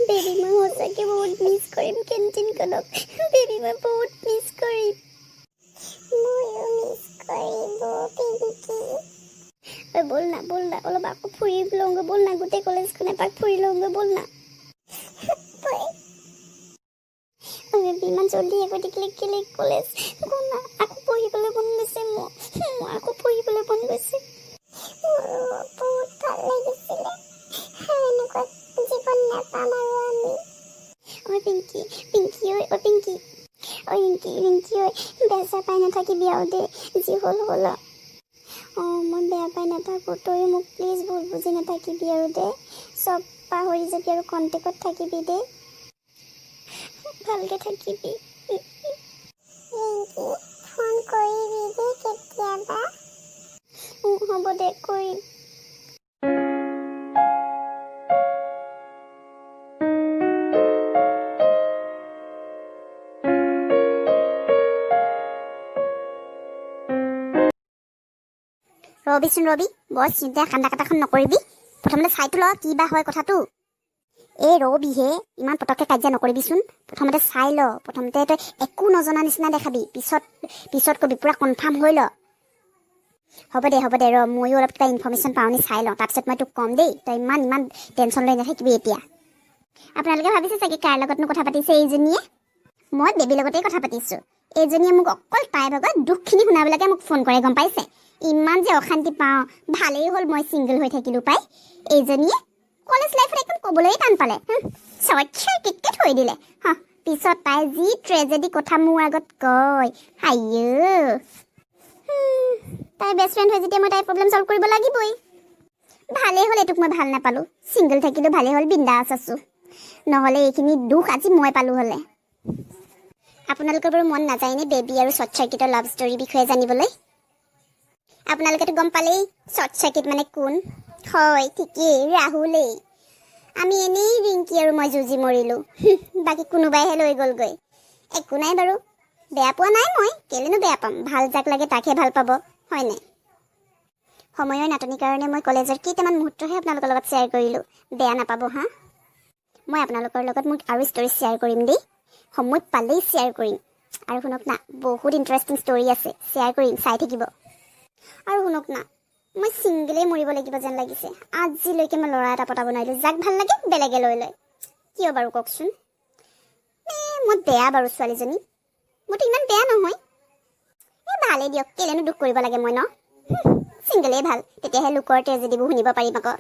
Baby, মই সঁচাকৈ বহুত মিছ কৰিম কেণ্টিনখনক। বেবী, মই বহুত মিছ কৰিম। ময়ো মিছ কৰিব, পিংকি। ঐ, ব'ল না, ব'ল না, অলপ আকৌ ফুৰি লওঁগৈ। ব'ল না, গোটেই কলেজখন এপাক ফুৰি লওঁগৈ, ব'ল না। ব'ল। ঐ বেবী, ইমান জল্দি শেষ হৈ থাকিলে কেলে কলেজ? ব'ল না, আকৌ পঢ়িবলৈ মন গৈছে মোৰ। মোৰ আকৌ পঢ়িবলৈ মন গৈছে। মোৰো বহুত ভাল লাগিছিলে আৰু এনেকুৱা জীৱন নাপাম আৰু আমি। ঐ পিংকি, পিংকি, ঐ, ঐ পিংকি, ঐ ৰিংকি, ৰিংকি, ঐ, বেয়া চেয়া পাই নাথাকিবি আৰু দেই। যি হ'ল হ'ল আৰু। অঁ, মই বেয়া পাই নাথাকোঁ। তয়ো মোক প্লিজ ভুল বুজি নাথাকিবি আৰু দেই। চব পাহৰি যাবি আৰু কণ্টেক্টত থাকিবি দেই। ভালকৈ থাকিবি। ৰিংকি, ফোন কৰিবি দেই কেতিয়াবা। হ'ব দে, কৰিম। ৰবিচোন ৰবি, বৰ চিন্তা কান্দা কাটাখন নকৰিবি। প্ৰথমতে চাইতো ল কি বা হয় কথাটো। এই ৰবি হে, ইমান পটককৈ কাজিয়া নকৰিবিচোন। প্ৰথমতে চাই ল। প্ৰথমতে তই একো নজনা নিচিনা দেখাবি, পিছত পিছত কবি। পূৰা কনফাৰ্ম হৈ ল। হ'ব দে, হ'ব দে, ৰ, ময়ো অলপ কিবা ইনফৰ্মেশ্যন পাওঁ নি চাই লওঁ, তাৰপিছত মই তোক ক'ম দেই। তই ইমান ইমান টেনশ্যন লৈ নাথাকিবি এতিয়া। আপোনালোকে ভাবিছে চাগে, কাৰ লগতনো কথা পাতিছে এইজনীয়ে? মই বেবীৰ লগতেই কথা পাতিছোঁ। এইজনীয়ে মোক অকল তাইৰ ভাগত দুখখিনি শুনাবলৈকে মোক ফোন কৰে, গম পাইছে? ইমান যে অশান্তি পাওঁ। ভালেই হ'ল মই ছিংগল হৈ থাকিলোঁ পাই। এইজনীয়ে কলেজ লাইফত একদম ক'বলৈয়ে টান পালে, শ্বৰ্ট চাৰ্কিটকে থৈ দিলে। হা, পিছত তাই যি ট্ৰেজেডি কথা মোৰ আগত কয়, হাইঅ। তাই বেষ্ট ফ্ৰেণ্ড হৈ যেতিয়া মই তাইৰ প্ৰব্লেম ছল্ভ কৰিব লাগিবই। ভালেই হ'ল এইটোক মই ভাল নাপালোঁ। ছিংগল থাকিলোঁ ভালেই হ'ল, বিন্দাছ আছোঁ। নহ'লে এইখিনি দুখ আজি মই পালোঁ হ'লে। আপোনালোকৰ বাৰু মন নাযায়নে বেবী আৰু শ্বৰ্ট চাৰ্কিটৰ লাভ ষ্টৰীৰ বিষয়ে জানিবলৈ? আপোনালোকেতো গম পালেই শ্বৰ্ট চাৰ্কিট মানে কোন হয়। ঠিকেই, ৰাহুলেই। আমি এনেই ৰিংকি আৰু মই যুঁজি মৰিলোঁ, বাকী কোনোবাইহে লৈ গ'লগৈ। একো নাই বাৰু, বেয়া পোৱা নাই মই। কেলেনো বেয়া পাম? ভাল যাক লাগে তাকহে ভাল পাব, হয়নে? সময়ৰ নাটনিৰ কাৰণে মই কলেজৰ কেইটামান মুহূৰ্তহে আপোনালোকৰ লগত শ্বেয়াৰ কৰিলোঁ, বেয়া নাপাব। হা, মই আপোনালোকৰ লগত মোক আৰু ষ্টৰী শ্বেয়াৰ কৰিম দেই। সময় পালেই শ্বেয়াৰ কৰিম। আৰু শুনক না, বহুত ইণ্টাৰেষ্টিং ষ্টৰী আছে, শ্বেয়াৰ কৰিম, চাই থাকিব। আৰু শুনক না, মই ছিংগলেই মৰিব লাগিব যেন লাগিছে। আজিলৈকে মই ল'ৰা এটা পতাব নোৱাৰিলোঁ। যাক ভাল লাগে বেলেগে লৈ লয়। কিয় বাৰু কওকচোন? এই মই বেয়া বাৰু ছোৱালীজনী? মইতো ইমান বেয়া নহয়। এই ভালেই দিয়ক, কেলেনো দুখ কৰিব লাগে মই ন? ছিংগলেই ভাল, তেতিয়াহে লোকৰ ট্ৰেজেডিবোৰ শুনিব পাৰিম আকৌ।